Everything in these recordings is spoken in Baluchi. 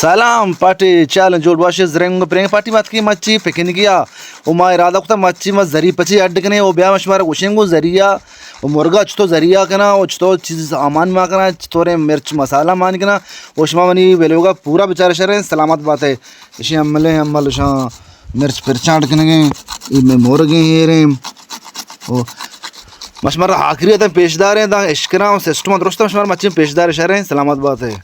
سلام پارٹی، چے حال اِنت؟ جوڑ باشے؟ زرنگ پرنگ پارٹی، ما اتکیں مچی پکنگی ءَ، او ما ارادہ کتا مچی ما زری پچی اڈ کنیں، او بیا ما شمارا گوشیں گوں زری ءَ او مرگا چتو زری ءَ کناں، او چتو چیز سامان ما کناں، چتوریں مرچ مسالہ مان کناں، او شما منی ویلوگا پورا بچار شریں، سلامت بات ئے۔ اشی عمل ایں، عمل اشاں مرچ پرچاں اڈ کنگیں، اے مئے مرگیں ہیریں۔ او ما شمارا آخری ءَ پیش داریں، داں اشکناں سسٹم درست، ما شمارا مچی پیش دار شریں، سلامت بات ئے۔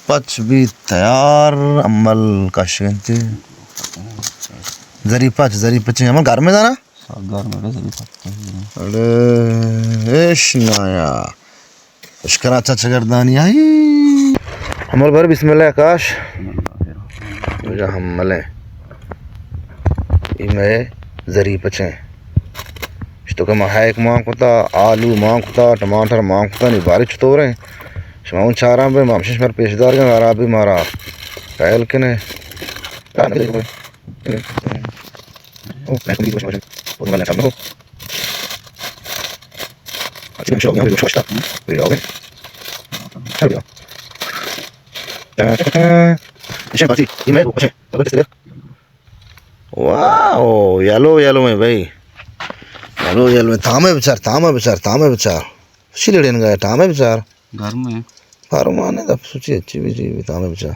پچ بیت تیار، عمل کشگ اِنت۔ زری پچ، زری پچ، عمل گرم اِنت دانا؟ سک گرم اِنت، زری پچ۔ اڑے، ایش نایا۔ اشکرا چچ گردانی آئی۔ عمل بر بسم اللہ کاش۔ یا عمل ایں۔ اے مئے زری پچ ایں۔ اشتو کہ ما ہیک مان کتا، آلو مان کتا، ٹماٹر مان کتا، نی باری چطور ایں؟ شما اون چاراں بے، ما ہمشش مر پیش دار گن، خراب بھی مارا پہل کنے۔ او، میں کمی گوش ماشن۔ او، میں چم کو۔ اچھا، ہم شو، ہم شو شتا۔ پھر آؤ گے۔ چل گیا۔ ٹا، ٹا، ٹا۔ اسے بازی، یہ میں کو، اسے، اگر کس طرح۔ واو، یلو، یلو میں بھائی۔ یلو، یلو میں، تامے بچار، تامے بچار، تامے بچار۔ اسی لڑین گئے، تامے بچار۔ گرم ایں۔ گرم ایں، دپ سوچی اچھی بھی جی، تامے بچار۔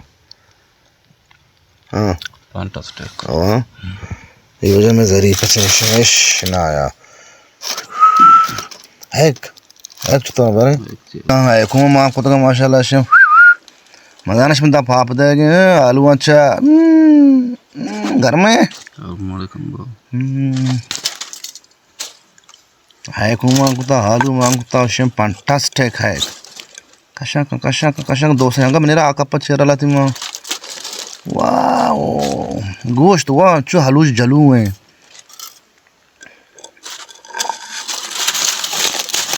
ہاں۔ فانٹاسٹک۔ ہاں۔ اے وجہ میں زری پچ ایں، شش نایا۔ ہیک۔ ہیک چطور برے؟ ہیک چی؟ ہاں، ہیک ہوں مان کتگا ماشاءاللہ شم۔ مزانش من دا پاپ دے گے، آلو اچھا۔ ہم، ہم، گرم ایں۔ اب مڑے کم با۔ ہم۔ ہیک ہوں مان کتا، آلو مان کتا، شم فانٹاسٹک ہیک۔ کشاں کن، کشاں کن، کشاں کن، دوستاں، انگا منی را آ کپ چیر لاتی ما۔ واو، گوشت وا چو ہلوش جلو ایں۔